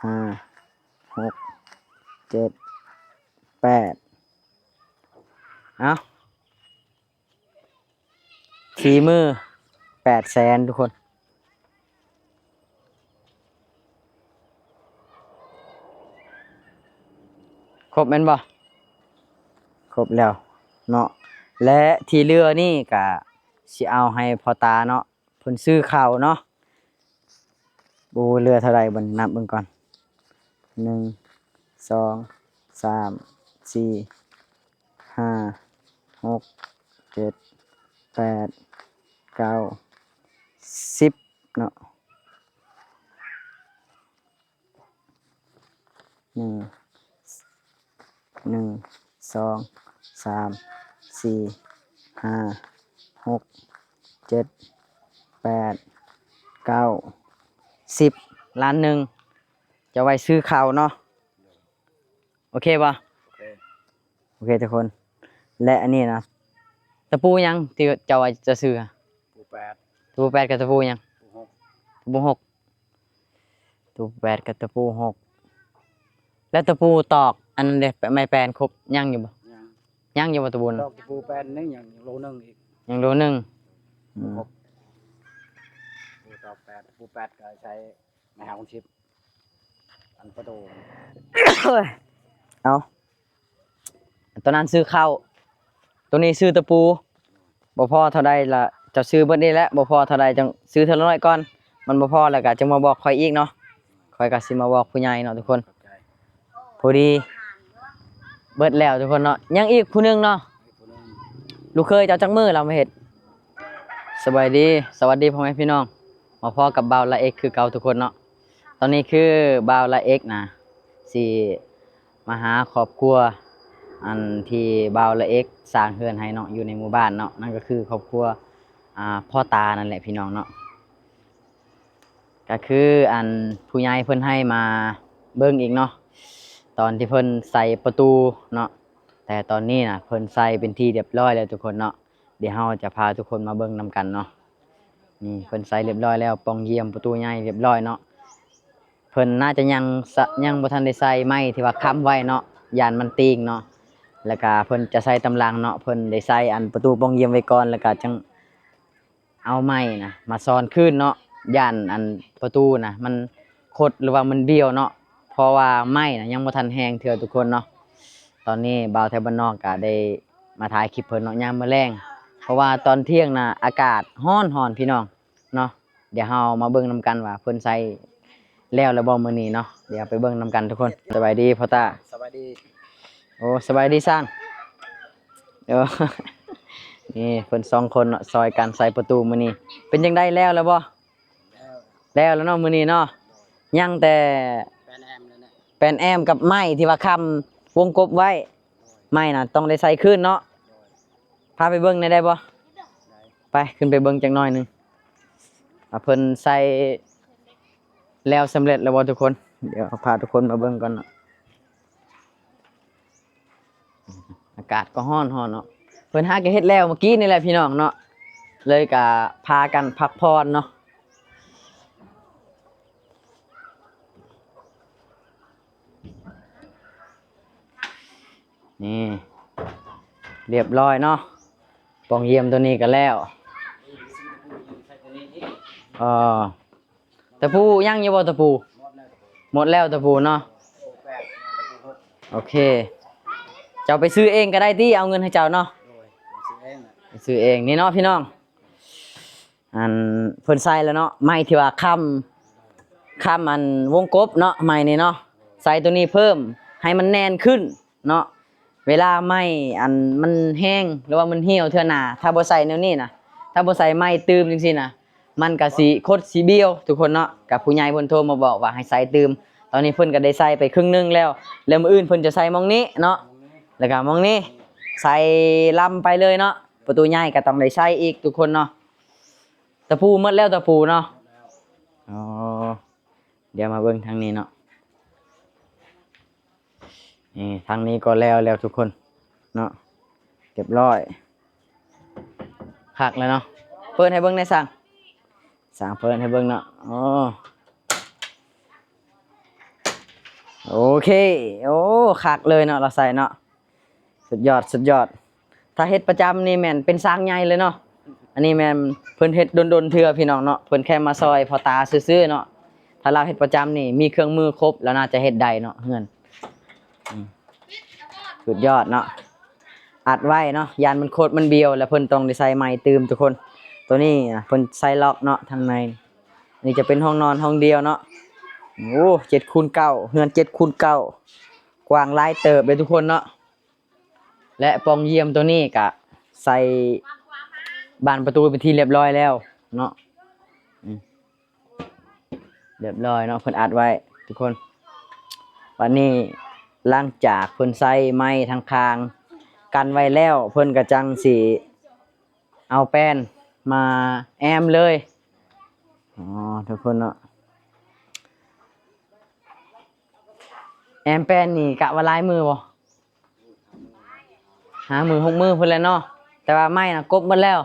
ຫ້າ ຫົກ ເຈັດ ແປດ ເອົ້າ ສີມືແປດແສນທຸກຄົນ. ຄົບແມ່ນບໍ່? ຄົບແລ້ວເນາະ ແລະ ທີ່ເຫຼືອນີ້ກະຊິເອົາໃຫ້ພໍ່ຕາເນາະ ເພິ່ນຊື້ເຂົ້າເນາະ. ໂອ້ ເຫຼືອເທົ່າໃດ ເບິ່ງ ນັບເບິ່ງກ່ອນ ໜຶ່ງ ສອງ ສາມ ສີ່ ຫ້າ ຫົກ ເຈັດ ແປດ ເກົ້າ ສິບເນາະ ໜຶ່ງ ໜຶ່ງ ສອງ ສາມ ສີ່ ຫ້າ ຫົກ ເຈັດ ແປດ ເກົ້າ ສິບ ລ້ານໜຶ່ງ ຈະໄວ້ຊື້ເຂົ້າເນາະ. ໂອເຄບໍ່? ໂອເຄ ໂອເຄທຸກຄົນ ແລະ ອັນນີ້ນະ ຕະປູຫຍັງທີ່ເຈົ້າວ່າຈະຊື້? ຕະປູແປດ. ຕະປູແປດກັບຕະປູຫຍັງ? ຕະປູຫົກ. ຕະປູຫົກ ຕະປູແປດກັບຕະປູຫົກ ແລ້ວຕະປູຕອກອັນນັ້ນເດ ໄມ້ແປນຄົບຍັງຢູ່ບໍ່? ຍັງ ຍັງຢູ່ບໍ່ຕະປູ? ຕອກຕະປູແປນໜຶ່ງ ຍັງໂລໜຶ່ງອີກ ຍັງໂລໜຶ່ງ ອືມ ຕະປູຕອກແປດ ຕະປູແປດກໍໃຊ້ໄມ້ຫ້າຫົກສິບ ອັນປະຕູ ເອົາ ຕົວນັ້ນຊື້ເຂົ້າ ຕົວນີ້ຊື້ຕະປູ ບໍ່ພໍເທົ່າໃດລະ ເຈົ້າຊື້ເບິດນີ້ແຫຼະ ບໍ່ພໍເທົ່າໃດຈັ່ງຊື້ເທື່ອລະໜ້ອຍກ່ອນ ມັນບໍ່ພໍແລ້ວກະຈຶ່ງມາບອກຂ້ອຍອີກເນາະ ຂ້ອຍກະຊິມາບອກຜູ້ໃຫຍ່ເນາະທຸກຄົນ. ພໍດີເບິດແລ້ວທຸກຄົນເນາະ ຍັງອີກຜູ້ໜຶ່ງເນາະ ລູກເຂີຍເຈົ້າຈັກມື້ລາວມາເຮັດ? ສະບາຍດີ ສະຫວັດດີພໍ່ແມ່ພີ່ນ້ອງ ມາພໍ້ກັບບ່າວລາເອັກຄືເກົ່າທຸກຄົນເນາະ. ຕອນນີ້ຄືບ່າວລາເອັກນະ ຊິມາຫາຄອບຄົວ ອັນທີ່ບ່າວລາເອັກສ້າງເຮືອນໃຫ້ເນາະ ຢູ່ໃນໝູ່ບ້ານເນາະ ນັ້ນກໍຄືຄອບຄົວ ອ່າ ພໍ່ຕານັ້ນແຫຼະພີ່ນ້ອງເນາະ. ກໍຄືອັນຜູ້ໃຫຍ່ເພິ່ນໃຫ້ມາເບິ່ງອີກເນາະ ຕອນທີ່ເພິ່ນໃສ່ປະຕູເນາະ ແຕ່ຕອນນີ້ນະເພິ່ນໃສ່ເປັນທີ່ຮຽບຮ້ອຍແລ້ວທຸກຄົນເນາະ. ດຽວເຮົາຈະພາທຸກຄົນມາເບິ່ງນຳກັນເນາະ. ນີ້ເພິ່ນໃສ່ຮຽບຮ້ອຍແລ້ວ ປ່ອງຢ້ຽມປະຕູໃຫຍ່ຮຽບຮ້ອຍເນາະ. ເພິ່ນໜ້າຈະຍັງ ຍັງບໍ່ທັນໄດ້ໃສ່ໄມ້ທີ່ວ່າຄ້ຳໄວ້ເນາະ ຢ້ານມັນຕີງເນາະ. ແລ້ວກະເພິ່ນຈະໃສ່ຕາມຫຼັງເນາະ ເພິ່ນໄດ້ໃສ່ອັນປະຕູປ່ອງຢ້ຽມໄວ້ກ່ອນ ແລ້ວກະຈັ່ງ ເອົາໄມ້ນະມາຊ້ອນຄືນເນາະ ຢ້ານອັນປະຕູນະມັນຄົດ ຫຼືວ່າມັນບ້ຽວເນາະ ເພາະວ່າໄມ້ນະຍັງບໍ່ທັນແຫ້ງເທື່ອທຸກຄົນເນາະ. ຕອນນີ້ບ່າວໄທບ້ານນອກກະໄດ້ມາຖ່າຍຄລິບເພິ່ນເນາະ ຍາມມື້ແລງ ເພາະວ່າຕອນທ່ຽງນະອາກາດຮ້ອນໆ ພີ່ນ້ອງເນາະ. ດຽວເຮົາມາເບິ່ງນຳກັນວ່າເພິ່ນໃສ່ ແລ້ວແລ້ວບໍ່ມື້ນີ້ເນາະ ດຽວໄປເບິ່ງນຳກັນທຸກຄົນ. ສະບາຍດີພໍ່ຕາ. ສະບາຍດີ. ໂອ້ ສະບາຍດີຊ່າງ. ໂອ້ ນີ້ເພິ່ນສອງຄົນເນາະ ຊ່ອຍກັນໃສ່ປະຕູມື້ນີ້. ເປັນຈັ່ງໃດ ແລ້ວແລ້ວບໍ່? ແລ້ວ ແລ້ວແລ້ວເນາະ ມື້ນີ້ເນາະ. ຍັງແຕ່ແປນແອ້ມນັ້ນແຫຼະ ແປນແອ້ມກັບໄມ້ທີ່ວ່າຄ້ຳວົງກົບໄວ້. ໄມ້ນະຕ້ອງໄດ້ໃສ່ຄືນເນາະ. ພາໄປເບິ່ງແດ່ໄດ້ບໍ່? ໄດ້. ໄປ ຂຶ້ນໄປເບິ່ງຈັກໜ້ອຍໜຶ່ງ ວ່າເພິ່ນໃສ່ແລ້ວສຳເລັດແລ້ວບໍ່ທຸກຄົນ. ດຽວເຮົາພາທຸກຄົນມາເບິ່ງກ່ອນເນາະ. ອາກາດກໍຮ້ອນໆ ເນາະ. ເພິ່ນຫາກະເຮັດແລ້ວເມື່ອກີ້ນີ້ແຫຼະພີ່ນ້ອງເນາະ ເລີຍກະພາກັນພັກຜ່ອນເນາະ. ນີ້ ຮຽບຮ້ອຍເນາະ ປ່ອງຢ້ຽມໂຕນີ້ກໍແລ້ວ. ເອີ ຕະປູຍັງຢູ່ບໍ່? ຕະປູ ໝົດແລ້ວຕະປູເນາະ. ໂອເຄ ເຈົ້າໄປຊື້ເອງກໍໄດ້ຕິ ເອົາເງິນໃຫ້ເຈົ້າເນາະ. ໄປຊື້ເອງ ນີ້ເນາະພີ່ນ້ອງ. ອັນເພິ່ນໃສ່ແລ້ວເນາະ ໄມ້ທີ່ວ່າຄ້ຳ ຄ້ຳອັນວົງກົບເນາະ ໄມ້ນີ້ເນາະ ໃສ່ໂຕນີ້ເພີ່ມໃຫ້ມັນແໜ້ນຂຶ້ນເນາະ. ເວລາໄມ້ອັນມັນແຫ້ງ ຫຼືວ່າມັນຫ່ຽວເທື່ອໜ້າ ຖ້າບໍ່ໃສ່ແນວນີ້ນະ ຖ້າບໍ່ໃສ່ໄມ້ຕື່ມຈັ່ງຊີ້ນະ ມັນກະຊິຄົດຊິບ້ຽວທຸກຄົນເນາະ. ກະຜູ້ໃຫຍ່ເພິ່ນໂທມາບອກວ່າໃຫ້ໃສ່ຕື່ມ. ຕອນນີ້ເພິ່ນກະໄດ້ໃສ່ໄປເຄິ່ງໜຶ່ງແລ້ວ ແລ້ວມື້ອື່ນເພິ່ນຈະໃສ່ໝ່ອງນີ້ເນາະ ແລ້ວກະໝ່ອງນີ້ ໃສ່ລຳໄປເລີຍເນາະ. ປະຕູໃຫຍ່ກະຕ້ອງໄດ້ໃສ່ອີກທຸກຄົນເນາະ. ຕະປູໝົດແລ້ວ ຕະປູເນາະ. ອໍ ດຽວມາເບິ່ງທາງນີ້ເນາະ. ນີ້ ທາງນີ້ກໍແລ້ວແລ້ວທຸກຄົນເນາະ ຮຽບຮ້ອຍ ຄັກແລ້ວເນາະ. ເປີດໃຫ້ເບິ່ງແດ່ຊ່າງ ຊ່າງເປີດໃຫ້ເບິ່ງເນາະ. ອໍ ໂອ້ ໂອເຄ. ໂອ້ ຄັກເລີຍເນາະ ລາວໃສ່ເນາະ. ສຸດຍອດ ສຸດຍອດ. ຖ້າເຮັດປະຈຳນີ້ແມ່ນເປັນຊ່າງໃຫຍ່ເລີຍເນາະ. ອັນນີ້ແມ່ນເພິ່ນເຮັດດົນໆເທື່ອພີ່ນ້ອງເນາະ, ເພິ່ນແຄ່ມາຊ່ອຍພໍ່ຕາຊື່ໆເນາະ. ຖ້າລາວເຮັດປະຈຳນີ້ ມີເຄື່ອງມືຄົບ ລາວໜ້າຈະເຮັດໄດ້ເນາະເຮືອນ. ອືມ ສຸດຍອດເນາະ. ອັດໄວ້ເນາະ ຢ້ານມັນໂຄດມັນບຽວ ແລ້ວເພິ່ນຕ້ອງໄດ້ໃສ່ໄມ້ຕື່ມທຸກຄົນ. ໂຕນີ້ນະ ເພິ່ນໃສ່ລັອກເນາະ ທາງໃນ. ນີ້ຈະເປັນຫ້ອງນອນຫ້ອງດຽວເນາະ. ໂອ້ ເຈັດຄູນເກົ້າ ເຮືອນເຈັດຄູນເກົ້າ ກວ້າງຫຼາຍເຕີບເດ້ທຸກຄົນເນາະ. ແລະ ປ່ອງຢ້ຽມໂຕນີ້ກະໃສ່ບານປະຕູເປັນທີ່ລຽບຮ້ອຍແລ້ວເນາະ. ອືມ ລຽບຮ້ອຍເນາະ ເພິ່ນອັດໄວ້ທຸກຄົນ. ບັດນີ້ຫຼັງຈາກເພິ່ນໃສ່ໄມ້ທາງຂ້າງກັນໄວ້ແລ້ວ ເພິ່ນກະຈັ່ງຊິເອົາແປ້ນມາແອ້ມເລີຍ. ອໍ ທຸກຄົນເນາະ ແອ້ມແປ້ນນີ້ກະວ່າຫຼາຍມື້ບໍ່? ຫ້າມື້ຫົກມື້ພຸ້ນແຫຼະເນາະ. ແຕ່ວ່າໄມ້ນະກົບໝົດແລ້ວ?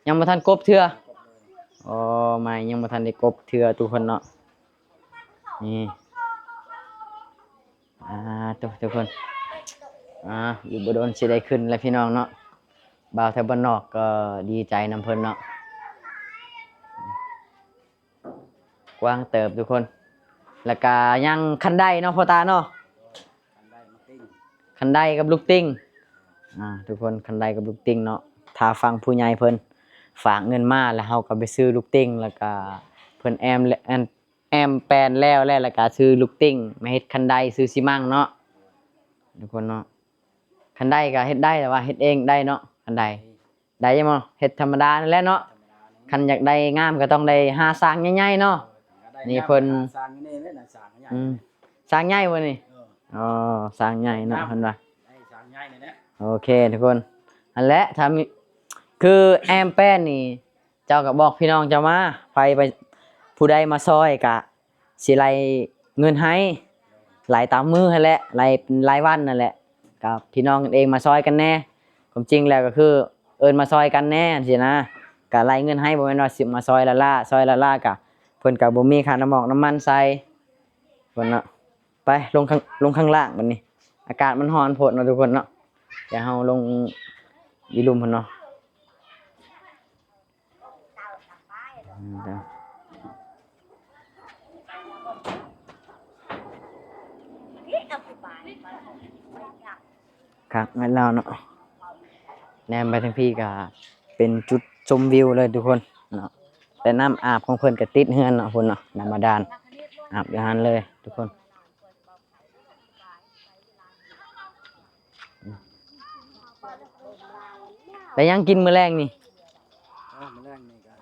ຍັງ ຍັງບໍ່ທັນກົບເທື່ອ. ຍັງບໍ່ທັນກົບເລີຍ. ອໍ ໄມ້ຍັງບໍ່ທັນໄດ້ກົບເທື່ອທຸກຄົນເນາະ. ນີ້ ອ່າ ທຸກຄົນ ອ່າ ອີກບໍ່ດົນຊິໄດ້ຂຶ້ນແລ້ວພີ່ນ້ອງເນາະ. ບ່າວແຖວບ້ານນອກກໍດີໃຈນຳເພິ່ນເນາະ. ກວ້າງເຕີບທຸກຄົນ. ແລ້ວກະຍັງຄັນໄດເນາະພໍ່ຕາເນາະ. ຄັນໄດມາຕິ່ງ ຄັນໄດກັບລູກຕິ່ງ. ອ່າ ທຸກຄົນ ຄັນໄດກັບລູກຕິ່ງເນາະ. ຖ້າຟັງຜູ້ໃຫຍ່ເພິ່ນຝາກເງິນມາ ແລ້ວເຮົາກໍໄປຊື້ລູກຕິ່ງ ແລ້ວກະເພິ່ນແອ້ມ ແອ້ມ ແອ້ມແປ້ນແລ້ວ ແລ້ວ ແລ້ວກະຊື້ລູກຕິ່ງມາເຮັດຄັນໄດ ຊື້ຊີມັງເນາະ ທຸກຄົນເນາະ. ຄັນໄດກໍເຮັດໄດ້ແຕ່ວ່າເຮັດເອງໄດ້ເນາະ ຄັນໄດ ໄດ້ຢູ່ບໍ່? ເຮັດທຳມະດານັ້ນແຫຼະເນາະ. ຄັນຢາກໄດ້ງາມກໍຕ້ອງໄດ້ຫາຊ່າງໃຫຍ່ໆເນາະ. ນີ້ເພິ່ນ ອືມ ຊ່າງໃຫຍ່ບໍ່ນີ້? ອໍ ຊ່າງໃຫຍ່ເນາະ ເພິ່ນວ່າ. ໂອເຄທຸກຄົນ ຫັ້ນແຫຼະ ຖ້າມີ ຄືແອ້ມແປ້ນນີ້ ເຈົ້າກໍບອກພີ່ນ້ອງເຈົ້າມາ ໃຜ ໃຜ ຜູ້ໃດມາຊ່ອຍກະຊິໄລ່ເງິນໃຫ້ ໄລ່ຕາມມື້ຫັ້ນແຫຼະ ໄລ່ເປັນລາຍວັນຫັ້ນແຫຼະ. ກັບພີ່ນ້ອງກັນເອງມາຊ່ອຍກັນແດ່. ຄວາມຈິງແລ້ວກໍຄືເອີ້ນມາຊ່ອຍກັນແດ່ຊີ້ນະ. ກະໄລ່ເງິນໃຫ້ ບໍ່ແມ່ນວ່າຊິມາຊ່ອຍລ້າໆ ຊ່ອຍລ້າໆ ກະເພິ່ນກະບໍ່ມີຄ່ານ້ຳໝອກນ້ຳມັນໃສ່ເພິ່ນເນາະ. ໄປລົງຂ້າງ ລົງຂ້າງລ່າງບັດນີ້ ອາກາດມັນຮ້ອນໂພດເນາະທຸກຄົນເນາະ. ດຽວເຮົາລົງຢູ່ລຸ່ມພຸ້ນເນາະ. ຄັກແມ່ນແລ້ວເນາະ. ແນມໄປທາງພີ້ກະເປັນຈຸດຊົມວິວເລີຍທຸກຄົນເນາະ. ແຕ່ນ້ຳອາບຂອງເພິ່ນກະຕິດເຮືອນເນາະ ພຸ້ນເນາະ ນ້ຳບາດານ ອາບຢູ່ຫັ້ນເລີຍທຸກຄົນ. ໄດ້ຫຍັງກິນມື້ແລງນີ້? ເອີ ມື້ແລງນີ້ກະ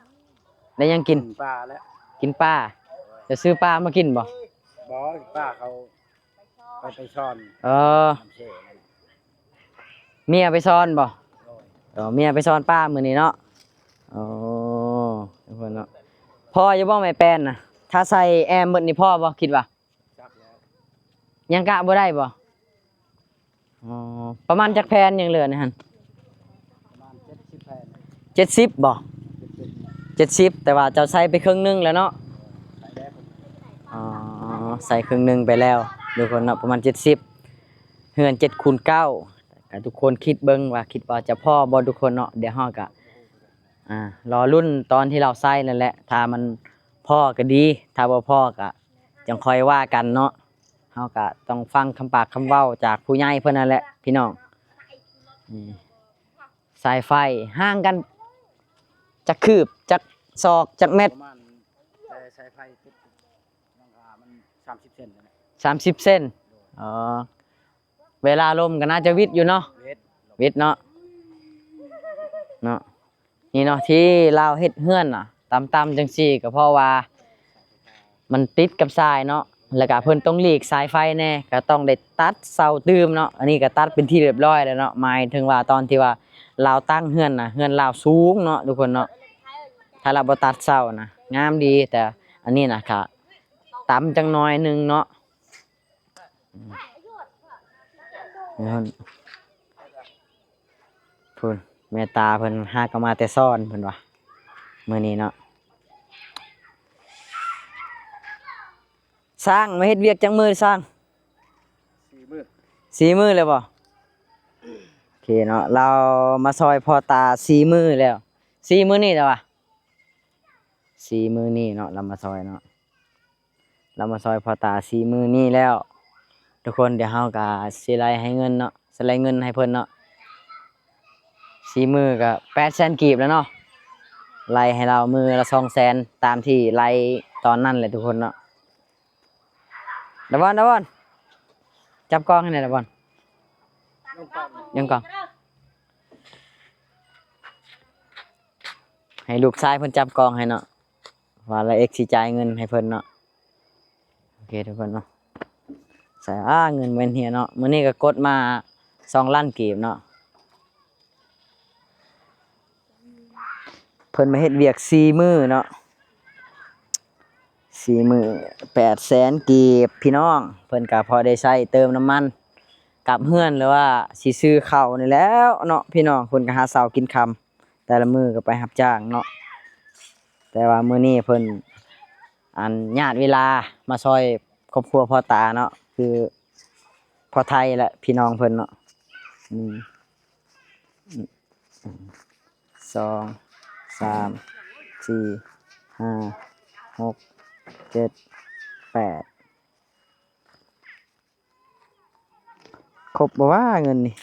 ໄດ້ຫຍັງກິນ? ກິນປາແຫຼະ. ກິນປາ. ຈະຊື້ປາມາກິນບໍ່? ບໍ່ ປາເຂົາໄປ ໄປຊ່ອນ. ເອີ ເມຍໄປຊ່ອນບໍ່? ໂດຍ. ເອີ ເມຍໄປຊ່ອນປາມື້ນີ້ເນາະ. ໂອ້ ເນາະ. ພໍຢູ່ບໍ່ໄມ້ແປ້ນນະ? ຖ້າໃສ່ແອ້ມໝົດນີ້ພໍບໍ່ ຄິດວ່າ? ຈັກແລ້ວ ຍັງກະບໍ່ໄດ້ບໍ່? ອໍ ປະມານຈັກແຜ່ນຍັງເຫຼືອໃນຫັ້ນ? ປະມານເຈັດສິບແຜ່ນ. ເຈັດສິບບໍ່? ເຈັດສິບ ເຈັດສິບ ແຕ່ວ່າເຈົ້າໃສ່ໄປເຄິ່ງໜຶ່ງແລ້ວເນາະ? ໃສ່ແລ້ວ. ອໍ ໃສ່ເຄິ່ງໜຶ່ງໄປແລ້ວທຸກຄົນເນາະ ປະມານເຈັດສິບ. ເຮືອນເຈັດຄູນເກົ້າ ກະທຸກຄົນຄິດເບິ່ງວ່າ ຄິດວ່າຈະພໍບໍ່ທຸກຄົນເນາະ. ດຽວເຮົາກະ ອ່າ ລໍລຸ້ນຕອນທີ່ລາວໃສ່ນັ້ນແຫຼະ ຖ້າມັນພໍກໍດີ ຖ້າບໍ່ພໍກໍຈັ່ງຄ່ອຍວ່າກັນເນາະ. ເຮົາກໍຕ້ອງຟັງຄຳປາກຄຳເວົ້າຈາກຜູ້ໃຫຍ່ເພິ່ນນັ້ນແຫຼະພີ່ນ້ອງ. ນີ້ ສາຍໄຟຫ່າງກັນຈັກຄືບ ຈັກສອກ ຈັກແມັດ? ປະມານ ແຕ່ສາຍໄຟຕິດ ມັນກໍ ມັນສາມສິບເຊັນ. ສາມສິບເຊັນ. ອໍ ເວລາລົມກໍໜ້າຈະຫວິດຢູ່ເນາະ. ຫວິດ ຫວິດເນາະ ເນາະ. ນີ້ເນາະ ທີ່ລາວເຮັດເຮືອນນະ ຕ່ຳໆຈັ່ງຊີ້ ກໍເພາະວ່າມັນຕິດກັບຊາຍເນາະ ແລ້ວກະເພິ່ນຕ້ອງຫຼີກສາຍໄຟແດ່ ກໍຕ້ອງໄດ້ຕັດເສົາຕື່ມເນາະ. ອັນນີ້ກໍຕັດເປັນທີ່ລຽບຮ້ອຍແລ້ວເນາະ ໝາຍເຖິງວ່າຕອນທີ່ວ່າລາວຕັ້ງເຮືອນນະ ເຮືອນລາວສູງເນາະທຸກຄົນເນາະ. ຖ້າລາວບໍ່ຕັດເສົານະ ງາມດີ ແຕ່ອັນນີ້ນະ ກະຕ່ຳຈັກໜ້ອຍໜຶ່ງເນາະ. ພຸ້ນ ແມ່ຕາເພິ່ນຫາກໍມາແຕ່ສອນ ເພິ່ນວ່າ ມື້ນີ້ເນາະ. ຊ່າງ ມາເຮັດວຽກຈັກມື້ຊ່າງ? ສີ່ມື້ແລ້ວບໍ່? ໂອເຄເນາະ ລາວມາຊ່ອຍພໍ່ຕາສີ່ມື້ແລ້ວ ສີ່ມື້ນີ້ແຫຼະວະ ສີ່ມື້ນີ້ເນາະ ລາວມາຊ່ອຍເນາະ ລາວມາຊ່ອຍພໍ່ຕາສີ່ມື້ນີ້ແລ້ວ ທຸກຄົນ. ດຽວເຮົາກະຊິໄລ່ໃຫ້ເງິນເນາະ ຊິໄລ່ເງິນໃຫ້ເພິ່ນເນາະ ສີ່ມື້ກະແປດແສນກີບແລ້ວເນາະ ໄລ່ໃຫ້ລາວມື້ລະສອງແສນ ຕາມທີ່ໄລ່ຕອນນັ້ນແຫຼະທຸກຄົນເນາະ. ດາວອນ ດາວອນ ຈັບກ້ອງໃຫ້ແດ່ ດາວອນ ຍັງກ້ອງ ໃຫ້ລູກຊາຍເພິ່ນຈັບກ້ອງໃຫ້ເນາະ ວ່າລາວເອັກຊິຈ່າຍເງິນໃຫ້ເພິ່ນເນາະ. ໂອເຄທຸກຄົນເນາະ ໃສ່ ອາ ເງິນແມ່ນເຮຍເນາະ ມື້ນີ້ກໍກົດມາສອງລ້ານກີບເນາະ. ເພິ່ນມາເຮັດວຽກສີ່ມື້ເນາະ ສີ່ມື້ແປດແສນກີບພີ່ນ້ອງ ເພິ່ນກໍພໍໄດ້ໃຊ້ເຕີມນ້ຳມັນກັບເຮືອນ ຫຼືວ່າຊິຊື້ເຂົ້ານີ້ແຫຼະເນາະພີ່ນ້ອງ. ເພິ່ນກໍຫາເຊົ້າກິນຄ່ຳ ແຕ່ລະມື້ກໍໄປຮັບຈ້າງເນາະ ແຕ່ວ່າມື້ນີ້ເພິ່ນ ອັນ ຍາດເວລາມາຊ່ອຍຄອບຄົວພໍ່ຕາເນາະ ຄືພໍ່ໄທ ແລະ ພີ່ນ້ອງເພິ່ນເນາະ ໜຶ່ງ ສອງ ສາມ ສີ່ ຫ້າ ຫົກ ເຈັດ ແປດ ຄົບບໍ່ວ່າເງິນນີ້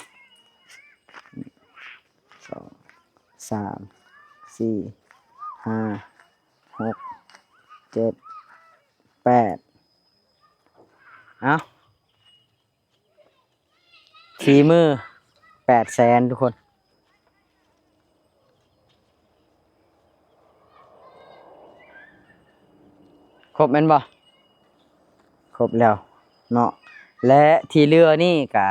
ສອງ ສາມ ສີ່ ຫ້າ ຫົກ ເຈັດ ແປດ ເອົ້າ ສີ່ມື້ແປດແສນທຸກຄົນ. ຄົບແມ່ນບໍ່? ຄົບແລ້ວເນາະ ແລະ ທີ່ເຫຼືອນີ້ກະ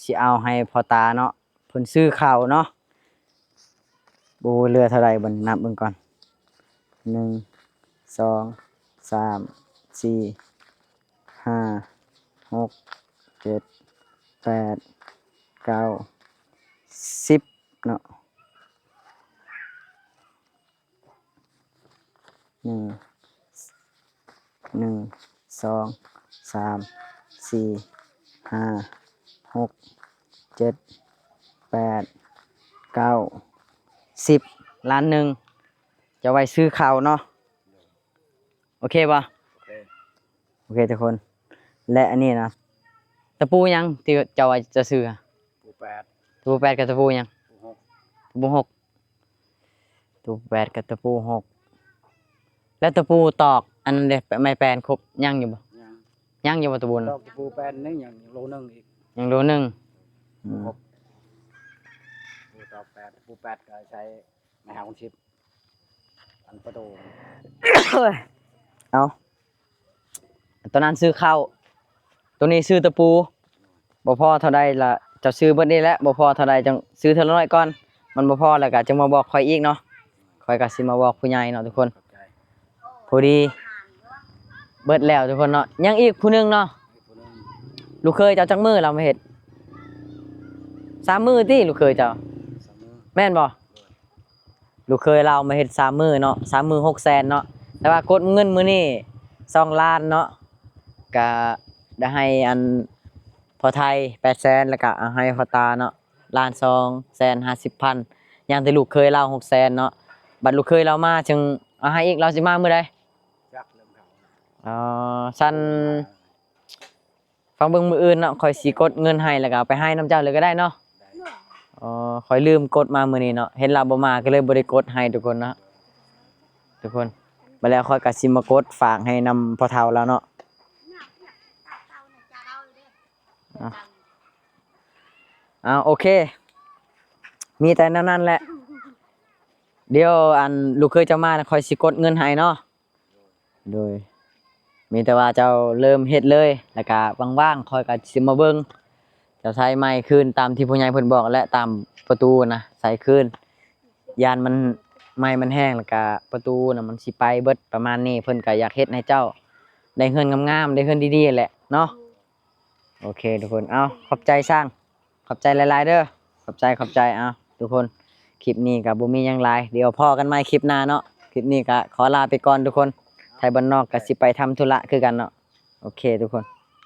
ຊິເອົາໃຫ້ພໍ່ຕາເນາະ ເພິ່ນຊື້ເຂົ້າເນາະ. ໂອ້ ເຫຼືອເທົ່າໃດບັດນີ້ ນັບເບິ່ງກ່ອນ ໜຶ່ງ ສອງ ສາມ ສີ່ ຫ້າ ຫົກ ເຈັດ ແປດ ເກົ້າ ສິບເນາະ ໜຶ່ງ ໜຶ່ງ ສອງ ສາມ ສີ່ ຫ້າ ຫົກ ເຈັດ ແປດ ເກົ້າ ສິບ ລ້ານໜຶ່ງ ຈະໄວ້ຊື້ເຂົ້າເນາະ. ໂອເຄບໍ່? ໂອເຄ ໂອເຄທຸກຄົນ ແລະ ອັນນີ້ນະ ຕະປູຫຍັງທີ່ເຈົ້າວ່າຈະຊື້? ຕະປູແປດ ຕະປູແປດກັບຕະປູຫຍັງ? ຕະປູຫົກ ຕະປູຫົກ ຕະປູແປດກັບຕະປູຫົກ ແລ້ວຕະປູຕອກອັນນັ້ນເດ ໄມ້ແປນຄົບຍັງຢູ່ບໍ່? ຍັງ ຍັງຢູ່ບໍ່ຕະປູ? ຕອກຕະປູແປນນີ້ຍັງ ຍັງໂລໜຶ່ງອີກ ຍັງໂລໜຶ່ງ ອືມ ຕະປູຕອກແປດ ຕະປູແປດກໍໃຊ້ໄມ້ຫ້າຫົກສິບ ອັນປະຕູ ເອົາ ຕົວນັ້ນຊື້ເຂົ້າ ຕົວນີ້ຊື້ຕະປູ ບໍ່ພໍເທົ່າໃດລະ ເຈົ້າຊື້ເບິດນີ້ແຫຼະ ບໍ່ພໍເທົ່າໃດຈັ່ງຊື້ເທື່ອລະໜ້ອຍກ່ອນ ມັນບໍ່ພໍແລ້ວກະຈຶ່ງມາບອກຂ້ອຍອີກເນາະ ຂ້ອຍກະຊິມາບອກຜູ້ໃຫຍ່ເນາະທຸກຄົນ. ພໍດີເບິດແລ້ວທຸກຄົນເນາະ ຍັງອີກຜູ້ໜຶ່ງເນາະ ລູກເຂີຍເຈົ້າຈັກມື້ລາວມາເຮັດ? ສາມມື້ຕິ ລູກເຂີຍເຈົ້າ ສາມມື້ ແມ່ນບໍ່? ລູກເຂີຍລາວມາເຮັດສາມມື້ເນາະ ສາມມື້ຫົກແສນເນາະ ແຕ່ວ່າກົດເງິນມື້ນີ້ສອງລ້ານເນາະ ກະໄດ້ໃຫ້ອັນພໍ່ໄທແປດແສນ ແລ້ວກະເອົາໃຫ້ພໍ່ຕາເນາະ ລ້ານສອງແສນຫ້າສິບພັນ ຍັງແຕ່ລູກເຂີຍລາວຫົກແສນເນາະ ບັດລູກເຂີຍລາວມາຈຶ່ງເອົາໃຫ້ອີກ ລາວຊິມາມື້ໃດ? ຈັກເລື່ອງເຂົາ ອໍ ຊັ້ນ ຟັງເບິ່ງມື້ອື່ນເນາະ ຂ້ອຍຊິກົດເງິນໃຫ້ ແລ້ວກໍເອົາໄປໃຫ້ນຳເຈົ້າເລີຍກໍໄດ້ເນາະ. ອໍ ຂ້ອຍລືມກົດມາມື້ນີ້ເນາະ ເຫັນລາວບໍ່ມາກໍເລີຍບໍ່ໄດ້ກົດໃຫ້ທຸກຄົນເນາະ ທຸກຄົນ. ບັດແລ້ວຂ້ອຍກໍຊິມາກົດຝາກໃຫ້ນຳພໍ່ເຖົ້າລາວເນາະ. ເອົາ ເອົາ ໂອເຄ ມີແຕ່ແນວນັ້ນແຫຼະ. ດຽວ ອັນ ລູກເຂີຍເຈົ້າມາແລ້ວ ຂ້ອຍຊິກົດເງິນໃຫ້ເນາະ. ໂດຍ ມີແຕ່ວ່າເຈົ້າເລີ່ມເຮັດເລີຍ ແລ້ວກະວ່າງໆ ຂ້ອຍກະຊິມາເບິ່ງ ເຈົ້າໃສ່ໃໝ່ຄືນຕາມທີ່ຜູ້ໃຫຍ່ເພິ່ນບອກ ແລະ ຕາມປະຕູນະ ໃສ່ຄືນ ຢ້ານມັນ ໄມ້ມັນແຫ້ງ ແລ້ວກະປະຕູນະ ມັນຊິໄປເບິດ ປະມານນີ້. ເພິ່ນກະຢາກເຮັດໃຫ້ເຈົ້າໄດ້ເຮືອນງາມໆ ໄດ້ເຮືອນດີໆ ແຫຼະເນາະ. ໂອເຄທຸກຄົນ ເອົາ ຂອບໃຈຊ່າງ ຂອບໃຈຫຼາຍໆເດີ ຂອບໃຈ ຂອບໃຈ. ເອົາທຸກຄົນ ຄລິບນີ້ກໍບໍ່ມີຫຍັງຫຼາຍ ດຽວພໍ້ກັນໃໝ່ຄລິບໜ້າເນາະ. ຄລິບນີ້ກໍຂໍລາໄປກ່ອນທຸກຄົນ ໄທບ້ານນອກກໍຊິໄປທຳທຸລະຄືກັນເນາະ. ໂອເຄທຸກຄົນ.